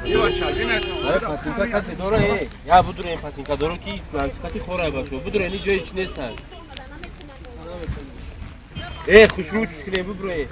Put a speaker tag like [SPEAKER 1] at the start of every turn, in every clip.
[SPEAKER 1] Патинка касе дора, я будур патинка дора ки сифати хора бачо. Будур ини ҷои чи нестанд. Хушрӯ чуш кунем бубуре.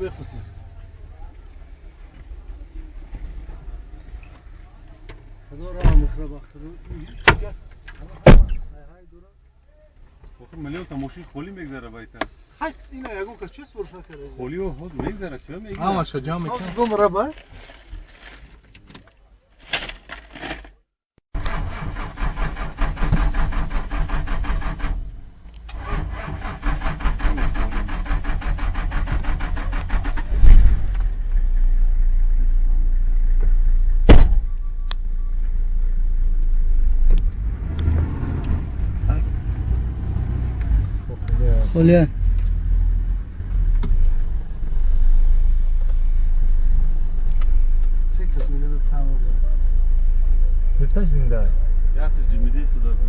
[SPEAKER 2] Мехусӣ. Худо роҳ мухра бахтро.
[SPEAKER 3] Охир миллион та мошин холӣ мегзара байта.
[SPEAKER 2] Хай ина ягон кас чӣ сурш накарда.
[SPEAKER 3] Холӣ ҳоз мегзара, чӣ мегзара?
[SPEAKER 4] Ҳамаша ҷамъ мекунад.
[SPEAKER 2] Гумра ба.
[SPEAKER 5] Холия.
[SPEAKER 2] Се кас мегӯяд тамом.
[SPEAKER 4] Дуташ зинда.
[SPEAKER 3] Якташ ҷимиди суда.